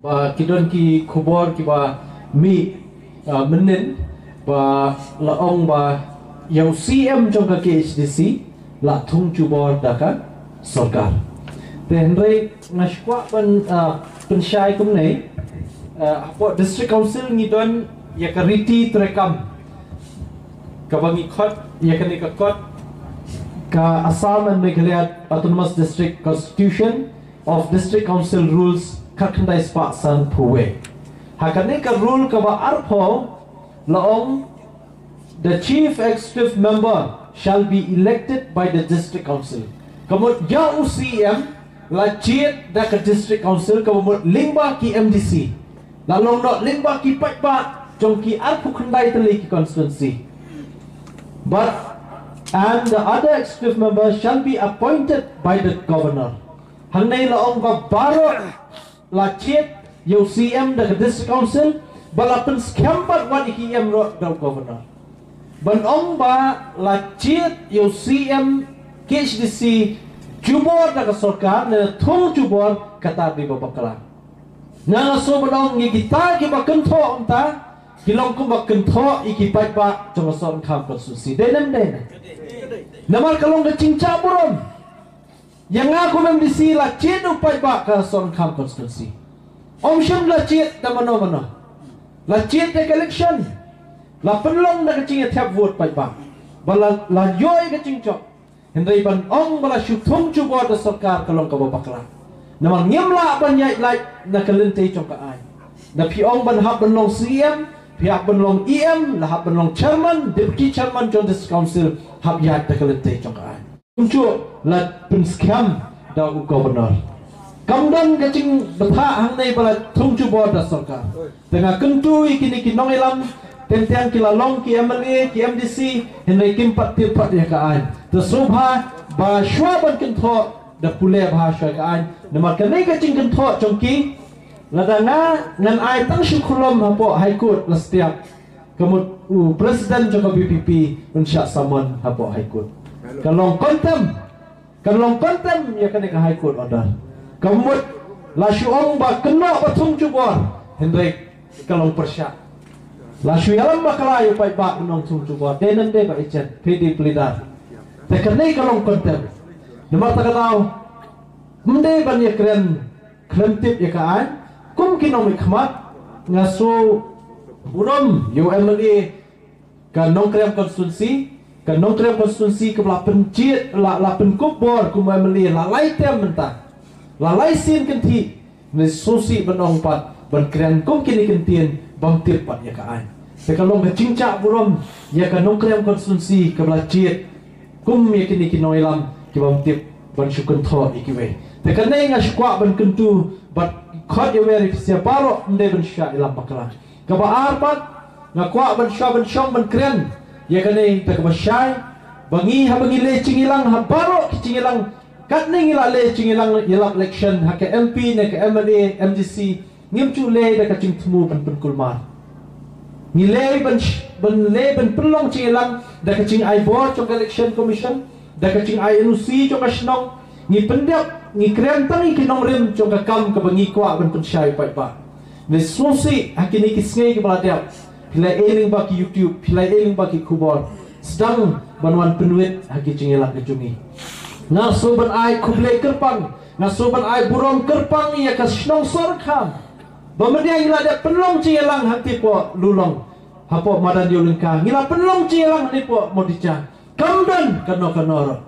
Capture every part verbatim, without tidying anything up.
Ba ki don ki khubor kiba mih, ah, mynnin ba la ong ba ïa u C M jong ka K H D C la thung jubor da ka sorkar. Te hynrei nga sngewkwah ban, ah, pynshai kumne, ah, hapoh District Council ngi don ïa ka riti treikam kaba ngi khot ïa kane ka kot ka Assam and Meghalaya Autonomous District Constitution of District Council Rules khatkhyndai spah sanphew wei. Ha kane ka rule kaba arphew la ong, the chief executive member shall be elected by the district council. Ka mut ïa u C M la jied da ka district council kaba mut lyngba ki M D C. La long noh lyngba ki paidbah jong ki arphew khyndai tylli ki constituency. But and the other executive member shall be appointed by the governor. Hangne la ong ba baroh la jied ïa u C M da ka district council ba la pynskhem pat wat ïa ki em ruh da u governor. Ban ong ba la jied ïa u C M K H D C jubor da ka sorkar ne thung jubor kata dei ba bakla. Nga nga sngewbha ban ong ïa kita kiba kynthoh mynta ki long kumba kynthoh ïa ki paidbah jong ka Sohryngkham constituency. Dei ne ym dei ne? Namar ka long ka jingjah burom. Ïa nga kum M D C la jied u paidbah ka Sohryngkham constituency. Ym shym la jied da mano mano. La jied da ka election. La pynlong da ka jingïathep vote paidbah. Ba la, la ïoh ïa ka jingjop. Hynrei ban ong ba la shu thung jubor da sorkar ka long kaba bakla. Namar ngim lah ban ïaid lait na ka lynti jong ka aiñ. Da phi ong ban hap ban long C M, phi hap ban long E M, la hap ban long chairman, deputy chairman jong district council, hap ïaid da ka lynti jong ka aiñ. Kumjuh la pynskhem da u governor. Kam don ka jingbthah hangne ba la thung jubor da sorkar. Te nga kyntu ïa kine ki nongïalam, teng teng ki la long ki M L A, ki M D C, hynrei kim pat tip pat ïa ka aiñ. Te sngewbha ba shuwa ban kynthoh da pule bha shuwa ka aiñ. Namar kane ka jingkynthoh jong ki, lada nga ngan ai tang shu khulom hapoh High Court la stiap. Ka mut u president jong ka V P P un shah summon hapoh High Court. Ka long contempt. Ka long contempt ïa kane ka High Court order. Ka mut la shu ong ba kynnoh ba thung jubor. Hynrei ka long pyrshah. La shu ïalam bakla ïa u paidbah ba ong thung jubor. Dei ne ym dei ba icen, phi dei pleader. Te kane ka long contempt. Namar kata ka daw ym dei ban ïakren khlem tip ïa ka aiñ. Kum ki nongmihkhmat nga sngewburom ïa u M L A ka Nongkrem constituency, ka Nongkrem constituency kaba la pynjied, la, la pynkup bor kum u M L A la lai term mynta. La lai sien kynthih, ne sngewsih ban ong pat ban kren kum kine ki ktien bym tip pat ïa ka aiñ. Te ka long ka jingjah burom ïa ka Nongkrem constituency kaba la jied kum ïa kine ki nongïalam kibym tip ban shu kynthoh ïa kiwei. Te kane nga shu kwah ban kyntu bad khot ïa u R F C baroh, ym dei ban shu ïalam bakla. Kaba ar pat, nga kwah ban shu ban shong ban kren ïa kane, te kaba shai ba ngi, haba ngi leh jingïalang ha baroh ki jingïalang, katne ngi la leh jingïalang ïalap election ha ka M P ne ka M L A, M D C, ngim ju leh da ka jingthmu ban pynkulmar. Ngi leh ban sh-, ban leh ban pynlong jingïalang da ka jingai bor jong ka Election Commission, da ka jingai N O C jong ka shnong. Ngi pyndep, ngi kren tang ïa ki nongrim jong ka kam kaba ngi kwah ban pynshai paidbah. Ngi sngewsih ha kine ki sngi kiba la dep, phi la ïohi lyngba ki YouTube, phi la ïohi lyngba ki khubor, sdang ban wan pynwit ha ki jingïalang ka jong ngi. Nga sngewbha ban ai khublei kyrpang, nga sngewbha ban ai burom kyrpang ïa ka shnong Sohryngkham ba mynne ngi la dep pynlong jingïalang hangtei hapoh Lulong, hapoh madan Ïewlyngka, ngi la pynlong jingïalang hangtei hapoh Mawdicha. Kam don kano kano ruh.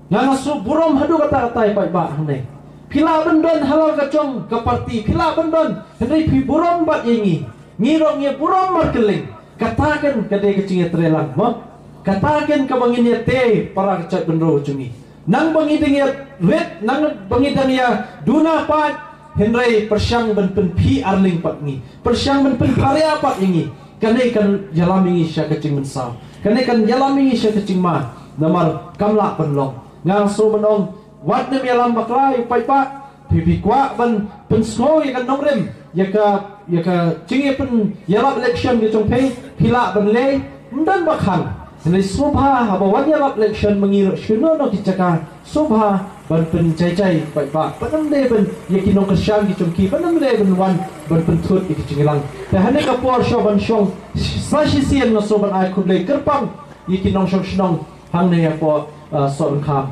Nga nga sngewburom haduh katta katta ïa paidbah hangne. Phi lah ban don halor ka jong ka party, phi lah ban don, hynrei phi burom bad ïa ngi. Ngi ruh ngi burom markylliang. Kata kan ka dei ka jingïatreilang mo. Kata kan kaba ngin ïatei para ka jaitbynriew jong ngi. Nang ba ngi dang ïarit, nang ba ngi dang ïaduna paid, hynrei pyrshang ban pynphi arliang pat ngi, pyrshang ban pynpharia pat ïa ngi. Kane kan ïalam ïa ngi sha ka jingmynsaw, kane kan ïalam ïa ngi sha ka jingma. Namar kam lah ban long. Nga sngewbha ban ong, wat nym ïalam bakla ïa u paidbah. Phi phi kwah ban pynsngew ïa ka nongrim, ïa ka, ïa ka jingïapynïalap election ka jong phi, phi lah ban leh, ym don ba khang. Hynrei sngewbha haba wan ïalap election ma ngi ruh sha kino kino ki jaka, sngewbha ban pynjai jai paidbah, ban ym dei ban ïa ki nongkyrshan ki jong ki, ban ym dei ban wan ban pynthut ïa ki jingïalang. Te hangne ka por shuwa ban shong sa shisien nga sngewbha ban ai khublei kyrpang ïa ki nongshong shnong hangne hapoh Sohryngkham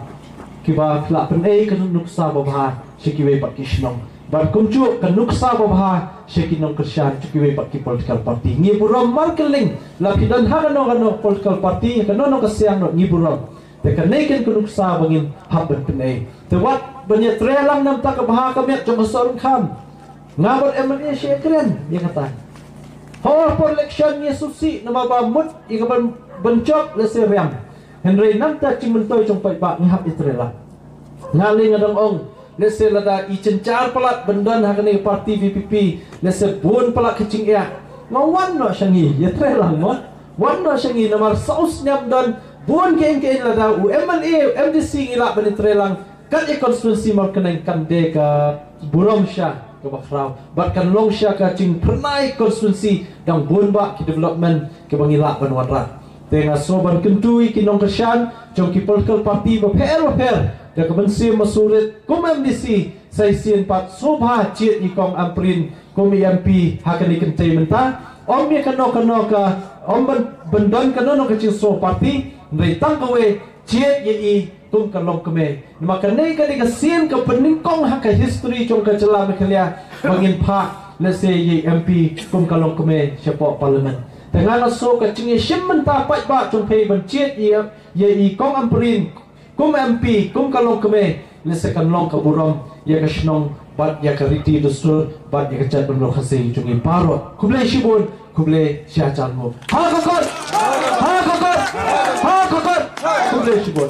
kiba la pynei ka nuksa babha sha kiwei pat ki shnong. Bad kumjuh ka nuksa babha sha ki nongkyrshan sha kiwei pat ki political party. Ngi burom markylliang la phi don ha kano kano political party, ha kano kano ka siang noh ngi burom. Te kane kan ka nuksa ba ngin hap ban pynei. Te wat ban ïatrei lang namar ka bha ka miat jong ka Sohryngkham. Nga bad M L A shu ïakren ïa kata. Ha por election ngi sngewsih namar ba mut ïa ka ban ban jop lehse riam. Hynrei namar ka jingmyntoi jong paidbah ngi hap ïatrei lang. Nga lei nga dang ong lehse lada i jynjar palat ban don ha kane ka party V P P, lehse bun palat ka jingeh. Nga wan noh sha ngi ïatrei lang mo. Wan noh sha ngi namar saw snem don bun kein kein lada u M L A, u M D C ngi lah ban ïatrei lang. Kat ïa constituency Mawryngkneng kan dei ka burom sha kaba khraw bad kan long sha ka jingphyrnai constituency dang bun bah ki development kiba ngi lah ban wanrah. Te nga sngewbha ban kyntu ïa ki nongkyrshan jong ki political party bapher bapher da ka mynsiem masurit kum M D C sa shisien pat sngewbha jied ïa i Kong Ampareen kum i M P ha kane ka kynthei mynta. Ym ïa kano kano ka, ym ban, ban don kano kano ka jingsngew party, hynrei tang kawei jied ïa i kum ka longkmie. Namar kane ka dei ka sien ka pynnyngkong ha ka history jong ka jylla Meghalaya ba ngin phah lehse ïa i M P kum ka longkmie shapoh Parliament. Te nga nga sngew ka jingïashim mynta paidbah jong phi ban jied ïa, ïa i Kong Ampareen kum M P kum ka longkmie, lehse kan long ka burom ïa ka shnong bad ïa ka riti dustur bad ïa ka jaitbynriew Khasi jong ngi baroh. Khublei shibun, khublei shihajar nguh. Ha ka kot! Ha ka kot! Ha ka kot! Khublei shibun.